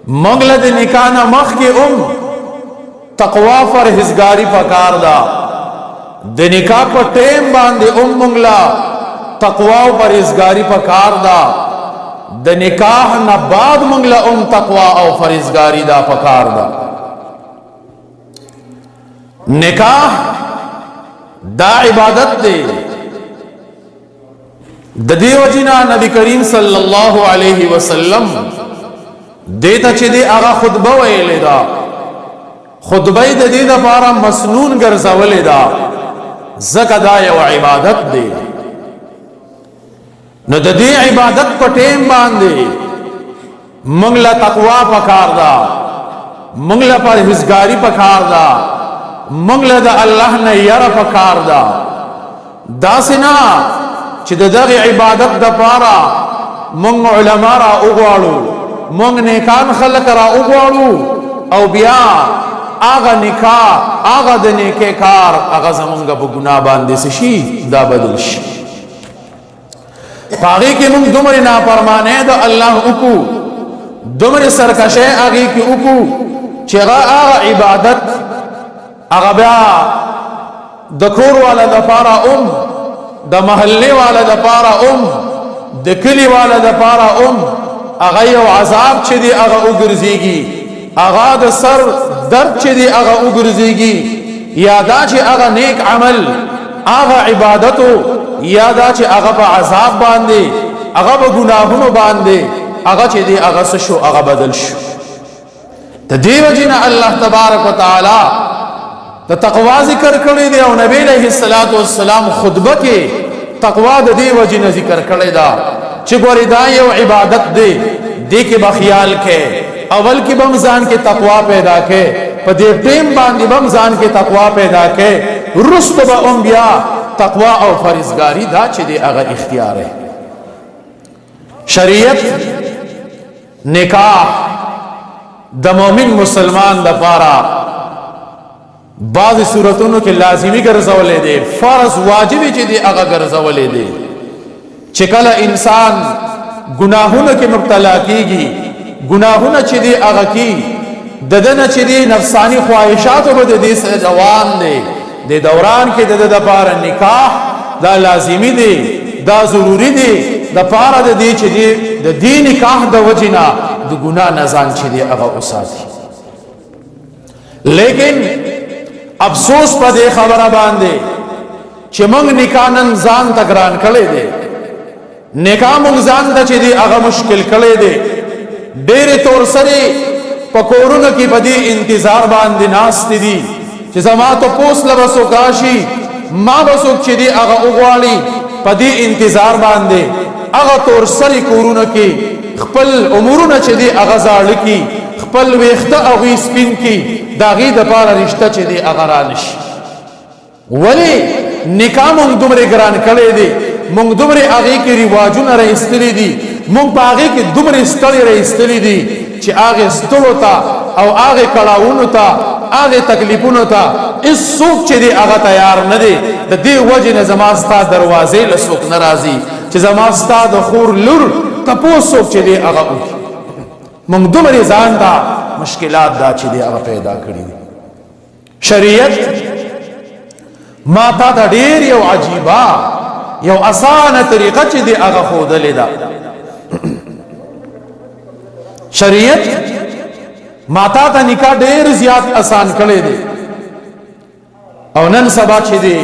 مونږ له د نکاح نه مخکې هم تقوا پرهیزګاری پکار ده، د نکاح په ټیم باندې هم مونږ له تقوا او پرهیزګاری پکار ده، د نکاح نه بعد مونږ له هم تقوا او پرهیزګاری دا پکار ده. نکاح دا عبادت دی. د دې وجنا نبی کریم صلی الله علیه وسلم دیتا چې دی هغه خطبه ویلې ده، خطبه د دې لپاره مسنون ګرځولې ده، ځکه دا یو عبادت دی. نو د دې عبادت په ټیم باندې موږ له تقوا پکار ده، موږ له پرهیزګاری پکار ده، موږ له د الله نه یره پکار ده. داسې نه چې د دغه عبادت د پاره موږ علما را وغواړو، موږ نیکان خلک را وغواړو، او بیا هغه نکاح، هغه د نیکه کار، هغه زمونږ په ګناه باندې شي دا بدل شي. پاغي کې موږ دومره نافرمانه د الله وکړو، دومره سرکشه هغه کې وکړو چې هغه عبادت هغه بیا د کور والا د پاره ام، د محلې والا د پاره ام، د کلی والا د پاره ام، هغه یو عذاب چې دی هغه وګرځيږي، هغه د سر درد چې دی هغه وګرځيږي، یا دا چې هغه نیک عمل، هغه عبادتو، یا دا چې هغه په عذاب باندې، هغه په ګناهونو باندې، هغه چې دی هغه څه شو، هغه بدل شو. د دې وجې نه الله تبارک وتعالی د تقوا ذکر کړی دی، او نبی علیه الصلاۃ والسلام خطبه کې تقوا د دې وجې نه ذکر کړی دا چې ګورې دا یو عبادت دی، دې کې به خیال کې، اول کې بم ځان کې تقوا پیدا کې، په دې ټیم باندې بم ځان کې تقوا پیدا کې، رست به هم بیا تقوا او فرزګاری دا چې دی هغه اختیار ہے. شریعت نکاح د مؤمن مسلمان د پاره بعض صورتونو کې لازمی ګرځولې دي، فرض واجب چې دی هغه ګرځولې دي، چې کله انسان ګناهونو کې مبتلا کیږي، ګناهونه چې دی هغه کی ددنه چې دی نفسانی خواهشاتو به د دې سره روان دی، د دوران کې د لپاره نکاح دا لازمی دی، دا ضروری دی، د پاره د دې چې دی د دې نکاح د وجنه د ګناه نه ځان چې دی هغه وساتي. لیکن افسوس په دې خبره باندې چې موږ نکاح نن ځان ته ګران کړی دی، نکاح موږ ځان ته چې دی هغه مشکل کړی دی. ډېرې تورسرې په کورونو کې په دې انتظار باندې ناستې دي چې زما تپوس له به څوک راشي، ما به څوک چې دی هغه وغواړي. په دې انتظار باندې هغه تورسرې کورونو کې خپل امورونه چې دی هغه زاړه کړي، خپل ویښته هغوی سپین کړي، د هغې دپاره رشته چې دی هغه رانشي. ولی نکاح مونږ دومره ګران کړی دی، مونږ دومره هغې کې رواجونه را ایستلي دي، مونږ په هغې کې دومره ستړي را ایستلي دي چې هغې ستړو ته او هغې کړاوونو ته، هغې تکلیفونو ته هېڅ څوک چې دی هغه تیار نه دی. د دې وجې نه زما ستا دروازې له څوک نه راځي چې زما ستا د خور لور تپوس څوک چې دی هغه وکړي. مونږ دومره ځان ته مشکلات دا چې دی هغه پیدا کړي دي. شریعت ما تا ته ډیر یو عجیبه یو اسانه طریقه چې دی هغه ښودلې ده. شریعت ما تا ته نکاح ډیر زیات اسان کړی دی، او نن سبا چې دی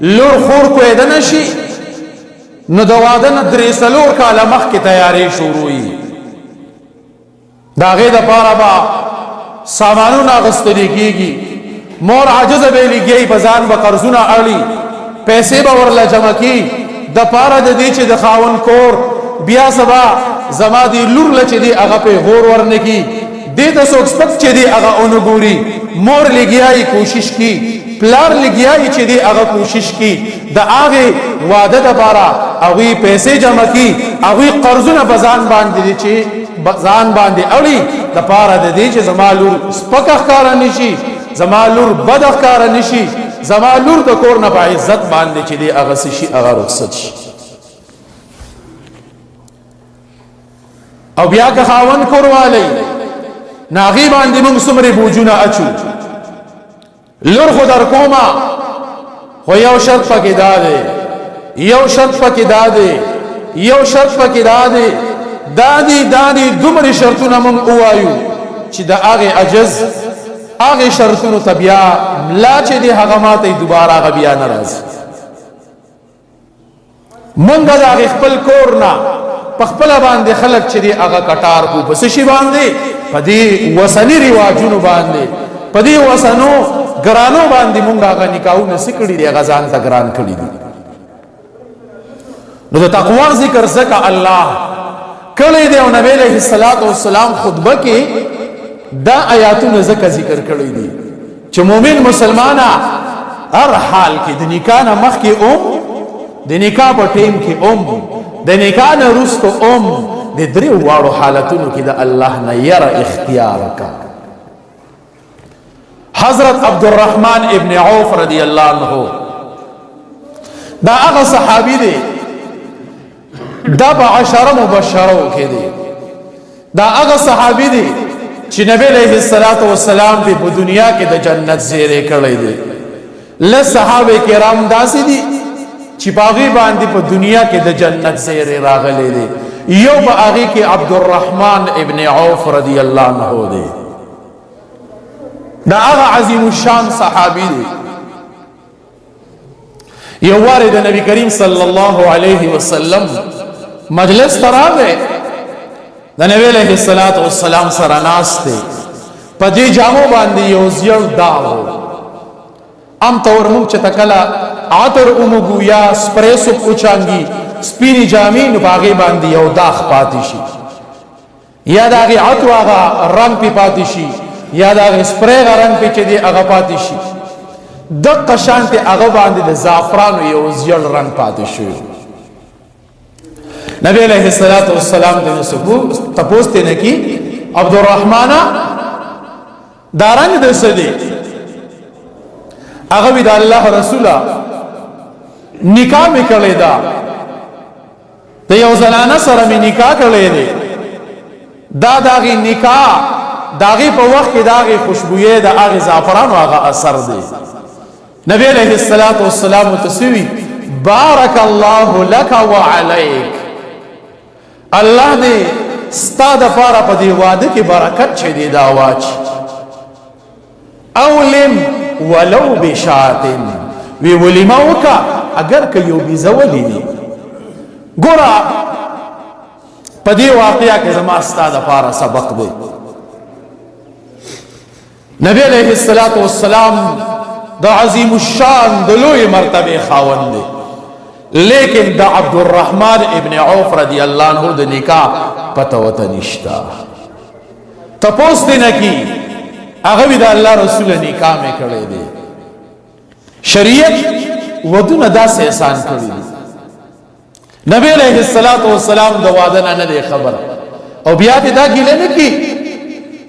لور خور کویده نشي نو د واده نه 3-4 کاله مخکې تیارې شروع وي. د هغې دپاره به سامانونه اخیستل کېږي، مور عاجزه به یې لګیایي، په ځان به قرضونه اړي، پیسې به ورله جمع کړي دپاره د دې چې د خاوند کور بیا سبا زما دې لور له چې دی هغه پیغور ورنه کړي، دې ته څوک سپک چې دی هغه ونه ګوري. مور لګیایي کوشش کی، پلار لګیایي چې دی هغه کوشش کی، د هغې واده دپاره هغوی پیسې جمع کی، هغوی قرضونه په ځان باندې دي چې ځان باندې اړي دپاره د دې چې زما لور سپکه ښکاره نشي، زما لور بده ښکاره نشي، زما لور د کور نه په عزت باندې چې دی هغه څه شي هغه رخصت شي. او بیا که خاوند کور والی ناغي باندې موږ څومره بوجونه اچو. لور خو در کومه، خو یو شرط پکې دا دی، یو شرط پکې دا دی، یو شرط پکې دا دی، دا دی دا دی، دومره شرطونه موږ ووایو چې د هغې عجز هغې شرطونو ته بیا ملا چې دی هغه ماته دوباره هغه بیا نه راځي. مونږ د هغې خپل کور نه په خپله باندې خلک چې دی هغه کټار کو، په څه شي باندې؟ په دې وسني رواجونو باندې، په دې وسنو ګرانو باندې مونږ هغه نکاحونه څه کړي دي؟ هغه ځان ته ګران کړي دي. نو د تقوا ذکر ځکه الله کړی دی او نبی علیه الصلاة والسلام خطبه کې دا آیاتونه ځکه ذکر کړی دي چې مؤمن مسلمانه هر حال کې، د نکاح نه مخکې اوم، د نکاح په ټیم کې اوم، د نکاح نه وروسته اوم، د دریو واړو حالتونو کې د الله نه یره اختیار کا. حضرت عبدالرحمن ابن عوف رضی الله عنه دا هغه صحابي دی، دا په عشره مبشرو کې دی، دا هغه صحابي دی چې نبی علیه الصلاۃ والسلام په دنیا کې د جنت زیری کړی دی. له صحابه کرام داسې دي چې باغی باندې په دنیا کې د جنت زیری راغلی دی. یو په هغه کې عبدالرحمن ابن عوف رضی الله عنه دی، دا هغه عظیم الشان صحابي دی. یو وار د نبی کریم صلی الله علیه وسلم مجلس ته راغی، د نبی علیه الصلاۃ والسلام سره ناست دی، په دې جامو باندې یو زیړ داغ و. ام تور موږ چې تکله عطر وموږو یا سپری څوک وچانګي سپینې جامې، نو په هغې باندې یو داغ پاتې شي، یا د هغې عطر هغه رنګ پې پاتې شي، یا د هغې سپری هغه رنګ پې چې دی هغه پاتې شي. دقه شانتې هغه باندې د زعفرانو یو زیړ رنګ پاتې شوی. نبی علیه الصلاۃ والسلام د تپوس ته نه کی، عبدالرحمن دا رنګ د څه دی؟ هغه وی د الله رسوله نکاح مې کړې ده، د یو زنانه سره مې نکاح کړې دی، دا د هغې نکاح د هغې په وخت کې د هغې خوشبویۍ د هغې زعفرانو هغه اثر دی. نبی علیه الصلاة والسلام ته څه وي؟ بارک الله لک وعلیک، الله دې ستا دپاره په دې واده کې برکت چې دی دا واچي. اولم ولو بشات، وی ولیمه وکا اگر که یو بیزه ولی دی. ګوره په دې واقعه کې زما ستا دپاره سبق دی. نبی علیه الصلاة والسلام د عظیم الشان د لوی مرتبه خاوند دی، لیکن د عبدالرحمن ابن عوف رضی الله عنه د نکاح پته وته نشتا، تپوس دی نه کی. هغه وی د الله رسول نکاح مې کړی دی. شریعت ودونه داسې احسان کړی دی. نبی علیہ الصلوۃ والسلام د واده نه نه خبر، او بیا دې دا ګیله نه کی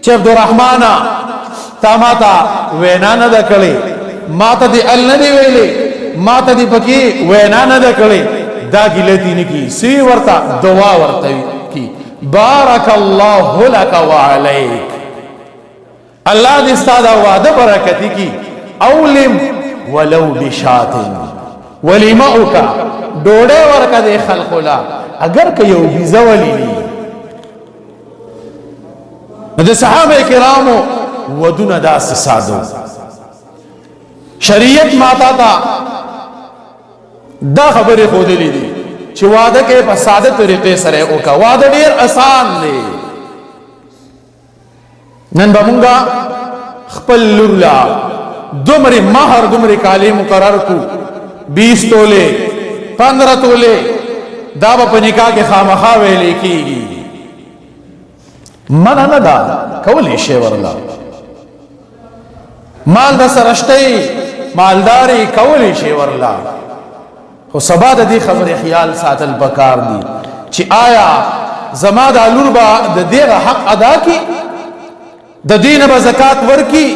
چې عبدالرحمن تا ما ته وینا نه ده کړې، ما ته دې ال نه دی ویلې، ما ته دې پکې وینا نه ده کړې. دا ګیله دې نه کی، سی ورته دعا ورته کی، بارک الله لك وعليك، الله دې ستا دا وعده برکتی کی. اولم ولو بشات، ولیمه وکا، ډوډۍ ورکه دې خلقو لا، اگر که یو بیزه ولی نی. نو د صحابه کرامو ودونه داسې ساده. شریعت ماتا تا دا خبرې ښودلې دي چې واده کې په ساده طریقې سره وکړه، واده ډیر اسان دی. نن به مونږه خپل لور لا دومره مہر دومره کالي مقرر کو، 20 تولې 15 تولې، دا به په نکاح کې خامخا ویلې کیږي. منع نه ده، کولی شي ورله، مال د سره شته، مالداري کولی شي ورله، خو سبا د دې خبرې خیال ساتل پکار دي چې آیا زما د لور به د دې حق ادا کی، د دین به زکات ورکی،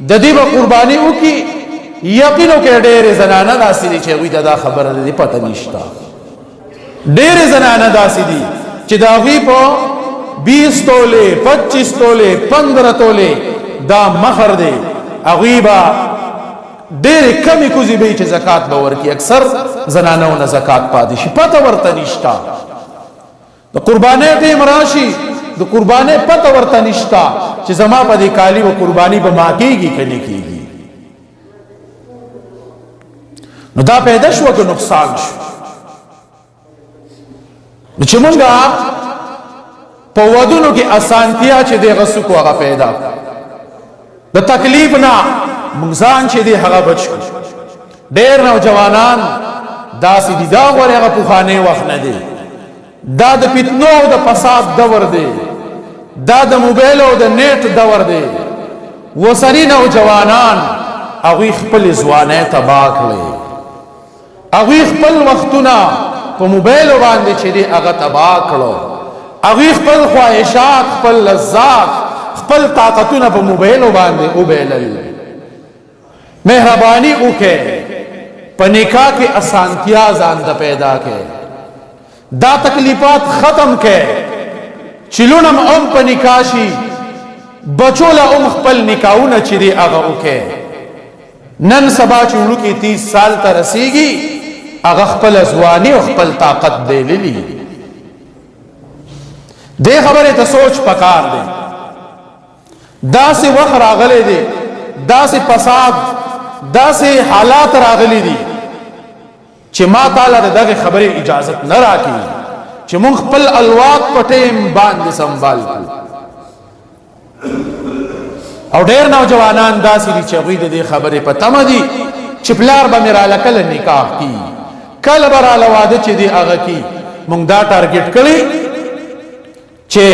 د دې به قرباني وکي. یقینو کې ډېرې زنانه داسې دي چې هغوی ته دا خبره د دې پته نشته. ډېرې زنانه داسې دي چې د هغوی په 20 تولې، 25 تولې، 15 تولې دا مہر دی. هغوی به ډېرې کمې کوزې به چې زکات به ورکړي. اکثر زنانو نه زکات پاتې شي، پته ورته نشته. د قربانۍ ټیم راشي، د قربانۍ پته ورته نشته چې زما په دې کالی و قرباني به ما کېږي که نه کېږي. نو دا پیدا شو که نقصان شو؟ نو چې مونږ په ودونو کې اسانتیا چې دی هغه څوک هغه پیدا کړو، د تکلیف نه مونږ ځان چې دی هغه بچ کړو. ډېر نوجوانان داسې دي، دا غوړې هغه پخوانی وخت نه دی، دا د فتنو او د فساد دور دی، دا د موبایل او د نیټ دور دی. وسني نوجوانان هغوی خپلې ځوانۍ تباه کړې، هغوی خپل وختونه په موبایل باندې چې دی هغه تباه کړو، هغوی خپل خواهشات، خپل لذات، خپل طاقتونه په موبایل باندې وبیلل. مهرباني وکړئ، په نکاح کې اسانتیا ځان ته پیدا کړئ، دا تکلیفات ختم کړئ چې لونم هم په نکاح شي، بچو له هم خپل نکاحونه چې دی هغه وکړئ. نن سبا چې وړوکی 30 سال ته رسیږي، هغه خپل ځواني او خپل طاقت دی للی. دې خبرې ته سوچ پکار دی. داسې وخت راغلی دی، داسې فساد، داسې حالات راغلي دي چې ما تعالی د دغه خبرې اجازت نه راکړي چې مونږ خپل الواد په ټیم باندې سنبال کړو. او ډېر نوجوانان داسې دي چې هغوی د دې خبرې په تمه دي چې پلار به مې راله کله نکاح کړي، کله به راله واده چې دی هغه کړي. مونږ دا ټارګټ کړی چې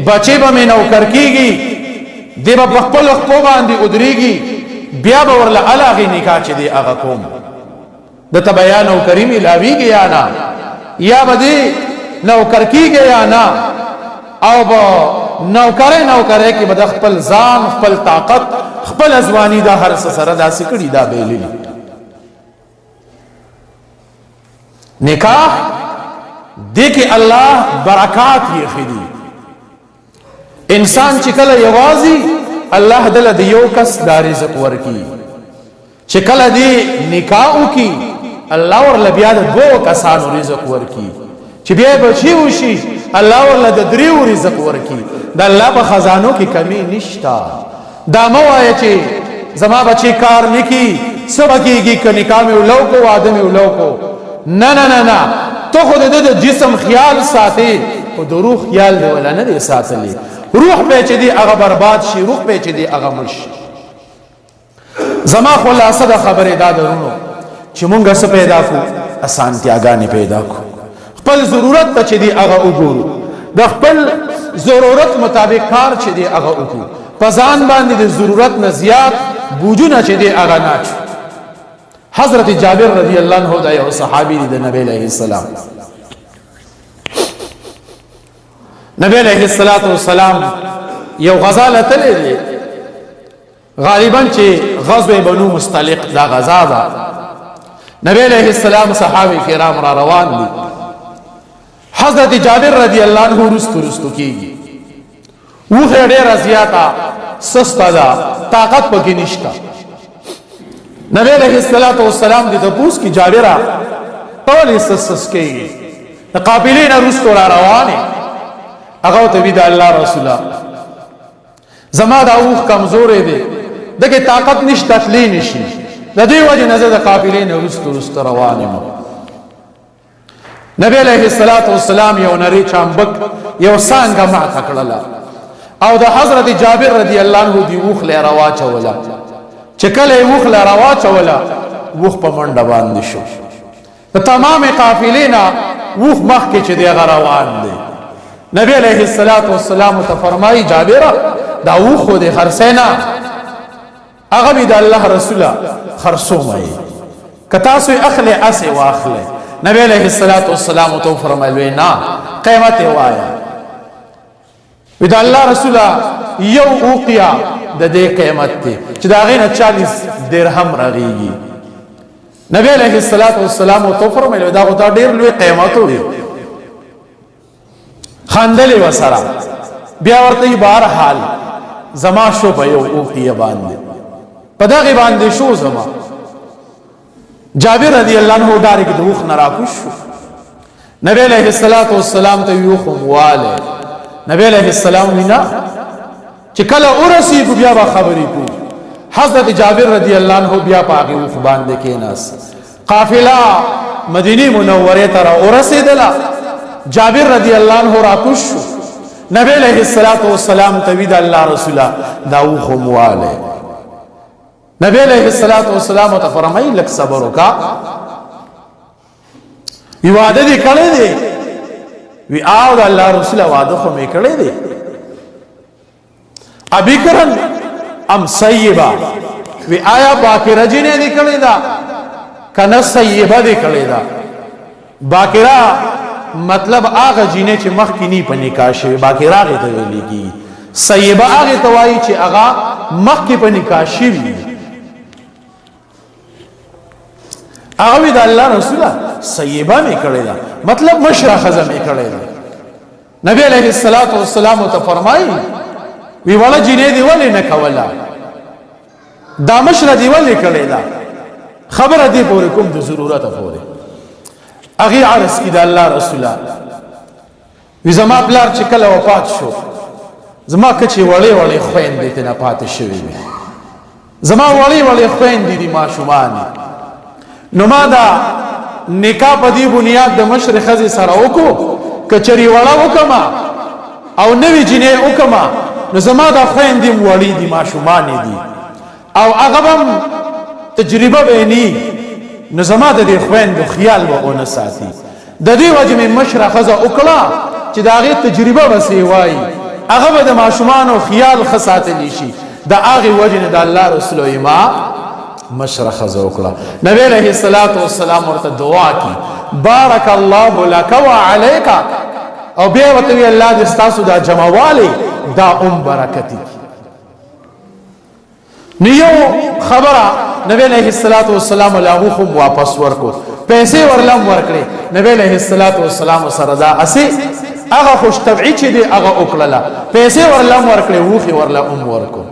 بچی به مې نوکر کېږي، دی به په خپلو خپو باندې ودرېږي، بیا به ورله هغې نکاح چې دی هغه کوم. د ته به یا نوکري میلاویږي یا نه، یا به دی نوکر کېږي یا نه، او به نوکرۍ نوکرۍ کې به د خپل ځان، خپل طاقت، خپل ځواني دا هر څه سره داسې کړي، دا بیللي. نکاح دې کې الله برکات یې خدي. انسان چې کله یوازې الله دله د یو کس دا رزق ورکي، چې کله دې نکاح وکي الله ورله بیا د دوو کسانو رزق ورکي، چې بیا بچي وشي الله ورله د دریو رزق ورکي. د الله په خزانو کې کمی نشتا. دا مه وایه چې زما بچی کار نه کي، څه به کېږي که نکاح مې ولو کو، واده مې ولو کو. نه نه نه نه، ته خو د ده د جسم خیال ساتې، خو د روح خیال دې ولا نه دی ساتلی. روح به چې دی هغه برباد شي، روح به چې دی هغه مړ شي. زما خلاصه د خبرې دا درونو چې مونږ څه پیدا کو؟ اسانتیاګانې پیدا کو، خپل ضرورت ته چې دی هغه وګورو، د خپل ضرورت مطابق کار چې دی هغه وکړو، په ځان باندې د ضرورت نه زیات بوجونه چې دی هغه نه اچو. حضرت جابر رضی الله عنه دا یو صحابي دی د نبی علیه السلام. نبی علیه الصلاة والسلام یو غزا لتلې دی، غالبا چې غزوه بنو مستلق دا غزا ده. نبی علیه السلام صحابه کرام را روان دي، حضرت جابر رضی الله عنه رستو رستو کیږي، وخه ډیره زیاته سسته ده، طاقت پکې نشته. نبی علیه الصلاة والسلام دې تپوس کی، جابره ته ولې سس سس کیږي؟ د قافلې نه رستو را روانې. هغه ته وی، د الله رسوله، زما دا اوښ کمزوری دی، دغه طاقت نشته، تللی نشي، د دې وجې نه زه د قافلې نه وروسته وروسته روان یم. نبی علیه الصلاة والسلام یو نری چامبک یو څانګه ماته کړله او د حضرت جابر رضی الله عنه دی اوښ له راواچوله. چې کله یې اوښ له راواچوله، اوښ په منډه باندې شو، د تمام قافلې نه اوښ مخکې چې دی هغه روان دی. نبی علیه الصلاة والسلام ته فرمایي، جابره دا اوښ خو دې خرڅی نه؟ هغه وی، د الله رسوله خرڅومه یې، که تاسو یې اخلئ هسې واخلئ. نبی علیه الصلاة والسلام ته وفرمایل، وی نه، قیمت یې وایه. وی د الله رسوله یو اوقیا د دې قیمت دی چې د هغې نه 40 درهم رغېږي. نبی علیه الصلاة والسلام ته وفرمایل، دا خو دا ډېر لوی قیمت وي. خندلې وسره بیا ورته بهر حال زما شو په یو اوقیه باندې، په دغه باندې شو زما. جابر رضی الله عنه ډایرک د وخ نه راکوش شو. نبی علیہ الصلوۃ والسلام ته یو خمواله، نبی علیہ السلام وینا چې کله ورسیږو بیا به خبرې کو. حضرت جابر رضی الله عنه بیا په هغې اوښ باندې کېناست. قافله مدینې منورې ته را ورسېدله. جابر رضی الله عنه راکوش شو. نبی علیہ الصلوۃ والسلام ته وی د الله رسوله دا اوښ مواله. نبی علیہ الصلوۃ والسلام ته فرمایي لک صبر وکا، وی وعده دې کړې دی؟ وی آو د الله رسول وعده خو مې کړې دی. ابکرن ام سیبا، وی آیا باکره جنې دې کړې ده کنه سیبه دې کړې ده؟ باکره مطلب هغه جنې چې مخکې نی په نکاح شوی، باکره هغه ته ویل کیږي. سیبه هغه ته وایي چې هغه مخکې په نکاح شوی. هغه وی د الله رسوله سیبه مې کړې ده، مطلب مشره ښځه مې کړې ده. نبی علیه الصلاۃ والسلام ته فرمایي وی وړه جنې دی ولې نه کوله، دا مشره دی ولې کړې ده؟ خبره دی پورې کوم د ضرورت پورې. هغې عرض کی د الله رسوله وی زما پلار چې کله وفات شو زما کچې وړې وړې خویندې ترې نه پاتې شوې وې، زما وړې وړې خویندې دي ماشومان، نو ما دا نکاح په دې بنیاد د مشرې ښځې سره وکړو که چېرې وړه وکړمه او نوې جینۍ وکړمه نو زما دا خویندې هم وړې دي ماشومانې دي او هغه به هم تجربه به یې نی، نو زما د دې خویندو خیال به ونه ساتي. د دې وجې مې مشره ښځه وکړه چې د هغې تجربه به څه وایي، هغه به د ماشومانو خیال ښه ساتلی شي. د هغې وجې نه د الله رسول وایي ما مشره ښځه وکړه. نبی علیه الصلاة والسلام ورته دعا کی بارک الله لک وعلیک، او بیا ورته وی الله دې ستاسو دا جمعوالی دا ام برکتي. نو یو خبره نبی علیه الصلاة والسلام له هغه خو واپس ورکو، پیسې ورلم ورکړې. نبی علیه الصلاة والسلام سره دا اسی هغه خوش طبعي چې دی هغه وکړله، پیسې ورلم ورکړې، وښې ورله هم ورکو.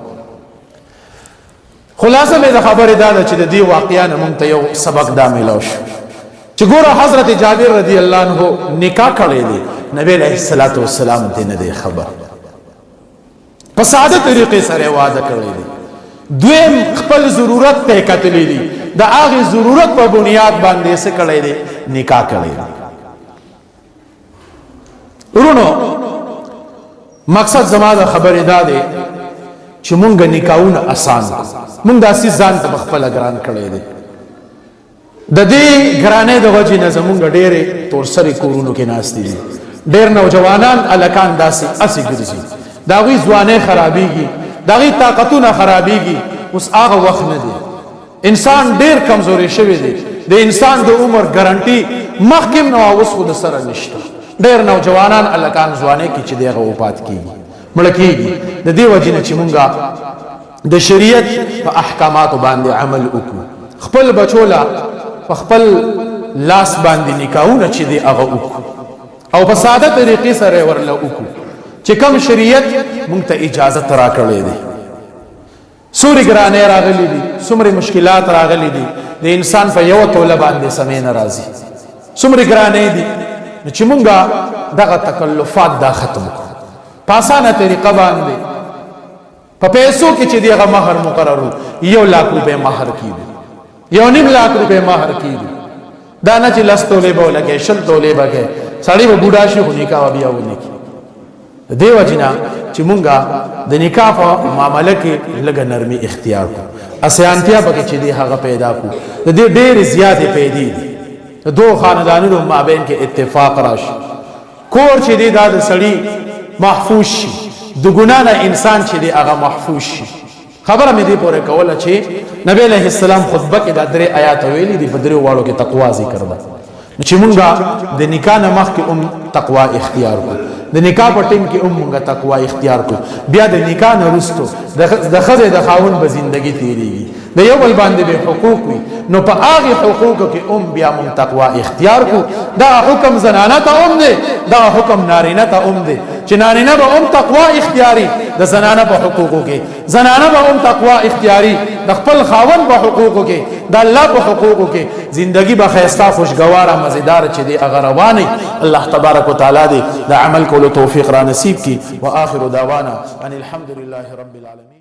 خلاصه مې د خبرې دا ده چې د دې واقعا نه مونږ ته یو سبق دا میلاو شو چې ګوره حضرت جابر رضی الله عنه نکاح کړی دی، نبی علیه الصلاة والسلام دې نه دی خبر، په ساده طریقې سره واده کړی دی. دویم خپل ضرورت ته کتلی دی، د هغې ضرورت په بنیاد باندې څه کړی دی؟ نکاح کړی دی. ورونو مقصد زما د خبرې دا دی چې مونږ نکاحونه اسان کړو، مونږ داسې ځان ته په خپله ګران کړی دی. د دې ګرانۍ د وجې نه زمونږ ډېرې تورسرې کورونو کې ناستې دي، ډېر نوجوانان هلکان داسې هسې ګرځي، د هغوی ځوانۍ خرابېږي، د هغوی طاقتونه خرابېږي. اوس هغه وخت نه دی، انسان ډېر کمزوری شوی دی، د انسان د عمر ګارنټي مخکې هم نه وه، اوس خو د سره نشته. ډېر نوجوانان هلکان ځوانۍ کې چې دی هغه وفات کېږي، مړه کېږي. د دې وجې نه چې مونږ د شریعت په احکاماتو باندې عمل وکړو، خپل بچو له په خپل لاس باندې نکاحونه چې دی هغه وکړو او په ساده طریقې سره ورله وکړو چې کوم شریعت مونږ ته اجازه راکړې دی. څومره ګرانۍ راغلي دي، څومره مشکلات راغلي دي، د انسان په یوه توله باندې سمې نه راځي، څومره ګرانۍ دي. نو چې مونږ دغه تکلفات دا ختم کړو په اسانه طریقه باندې، په پیسو کې چې دی هغه مهر مقررو، 1 لاک روپۍ مهر کیږي، 1.5 لاک روپۍ مهر کیږي. دا نه چې 10 تولې به ولګې، 20 تولې به کې، سړی به بوډا شي خو نکاح به بیا ونه کړي. د دې وجې نه چې مونږه د نکاح په معامله کې لږه نرمي اختیار کړو، اسانتیا پکې چې دی هغه پیدا کړو. د دې ډېرې زیاتې پیدې دي، د دوو خاندانونو مابین کې اتفاق راشي، کور چې دی دا د سړي محفوظ شي، د ګنا نه انسان چې دی هغه محفوظ شي. خبره مې دې پورې کوله چې نبی علیه السلام خطبه کې دا درې آیات ویلي دي، په درې واړو کې تقوا ذکر ده. نو چې مونږه د نکاح نه مخکې هم تقوا اختیار کړو، د نکاح په ټیم کې هم مونږه تقوا اختیار کړو، بیا د نکاح نه وروسته د ښځې د خاوند به زندگی تیریږي، د یو بل باندې به حقوق وي، نو په هغه حقوقو کې هم بیا مونږ تقوا اختیار کو. دا حکم زنانه ته هم دی، دا حکم نارینه ته هم دی، چې نارینه به هم تقوا اختیاري د زنانه په حقوقو کې، زنانه به هم تقوا اختیاري د خپل خاون په حقوقو کې، د الله په حقوقو کې. زندگی به خیستا، خوشگواره، مزیدار چې دی هغه رواني. الله تبارک وتعالى دې د عمل کولو توفیق را نصیب کړي. واخر دعوانا ان الحمد لله رب العالمین.